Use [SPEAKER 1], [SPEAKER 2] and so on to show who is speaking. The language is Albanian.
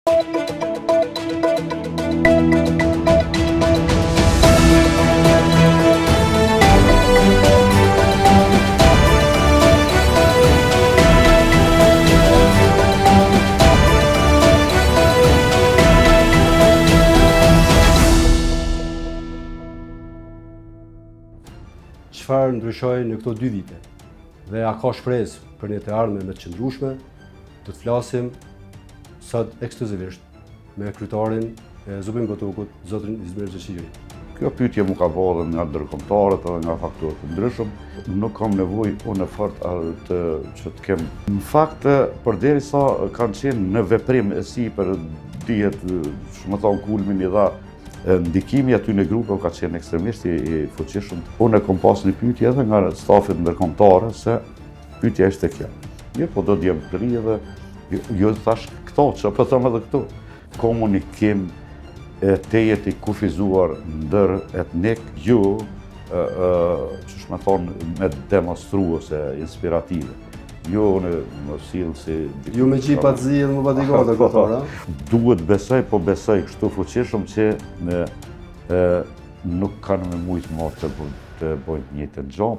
[SPEAKER 1] Çfarë ndryshoi në këto dy vite? Dhe a ka shpresë për një të ardhme më të qëndrueshme? Do të flasim sot ekskluzivisht me kryetarin e Zubin Potokut, zotrin Izmir Zeqiri.
[SPEAKER 2] Kjo pyetje m'u ka bo edhe nga ndërkombëtarët edhe nga faktorë të ndryshëm. Nuk kam nevojë unë fort të që të kem. Në fakt, përderisa kanë qenë në veprim e sipër, dihet, qysh me thonë, kulmin i dha ndikimi aty në grupe ka qenë ekstremisht i fuqishëm. Unë e kom pas një pyetje edhe nga stafet ndërkombëtare se pyetja ishte kjo. Mirë, po do djem të ri edhe jo, jo thash këto, që po them edhe këtu. Komunikim e tejet i kufizuar ndër etnik, ju, qysh me thonë, me demonstru ose inspirative. Jo, unë më sill si...
[SPEAKER 1] Ju me xhipa të zi edhe me bodyguarda, po, po.
[SPEAKER 2] Duhet besoj, po besoj kështu fuqishëm që në, e, nuk kanë me mujtë më të, të bojnë të njëjtën gjo.